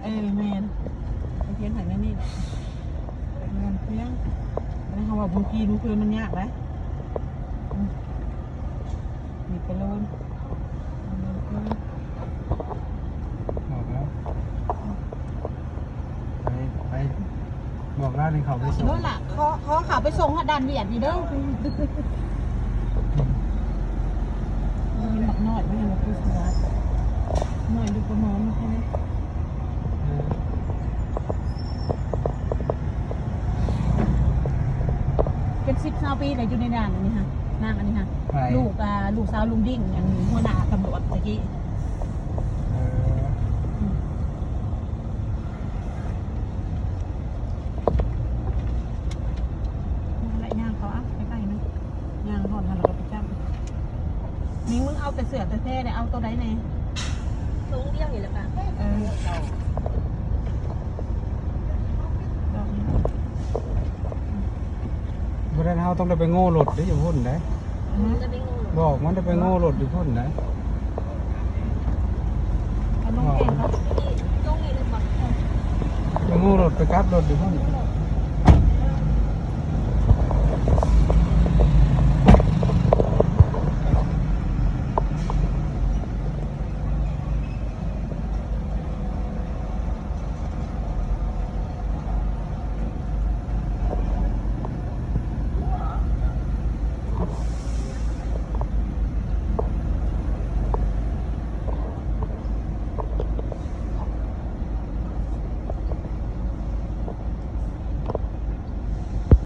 ເອີ ແມ່ນ ໄປພຽງໃຫ້ແມ່ນີ້ແຫຼະ ແມ່ນພຽງ. ແລ້ວເຮົາວ່າບາງທີມື້ຄືນມັນຍາກໄດ໋. ອືມ ມີກະໂລນ ບອກແລ້ວ ໄປ ໄປ ບອກລາວໃຫ້ເຂົາໄປສົ່ງ. ໂນ່ນລະ ຂໍ ຂໍເຂົາໄປສົ່ງຮອດດ່ານວຽດນີ້ເດີ. ເອີ ບັກນ້ອຍ ບັກນ້ອຍ ບັກນ້ອຍ ລູກກະມອມ ເອີ ເປັນສິບຊາວປີແລ້ວ ຢູ່ໃນດ່ານອັນນີ້ຫັ້ນ ນາງອັນນີ້ຫັ້ນ. ໃຜ? ລູກ ອ່າ ລູກສາວລຸງດິ້ງ ອັນຫົວໜ້າຕຳຫຼວດຕະກີ້. ເອີ ອືມ ນັ້ນແຫຼະ ຍ່າງເຂົ້າ ອ່ະ ໃກ້ໆ ນະ ຍ່າງຮອດຫັ້ນແລ້ວກໍໄປຈັບ. ນີ້ ມຶງເອົາແຕ່ເສື້ອແຕ່ແພໄດ້ ເອົາໂຕໃດແດ່? ໂຕດຽວນີ້ແຫຼະປະ. ເອີ ບໍ່ໄດ້ ເຮົາຕ້ອງໄດ້ໄປໂງ່ລົດເດ້ ຢູ່ພຸ້ນເດ້. ອືມ ບໍ່ ມັນໄດ້ໄປໂງ່ລົດຢູ່ພຸ້ນເດ້. ເອົາລົງເອງເນາະ ໄປໂງ່ລົດ ໄປກັບລົດຢູ່ພຸ້ນ.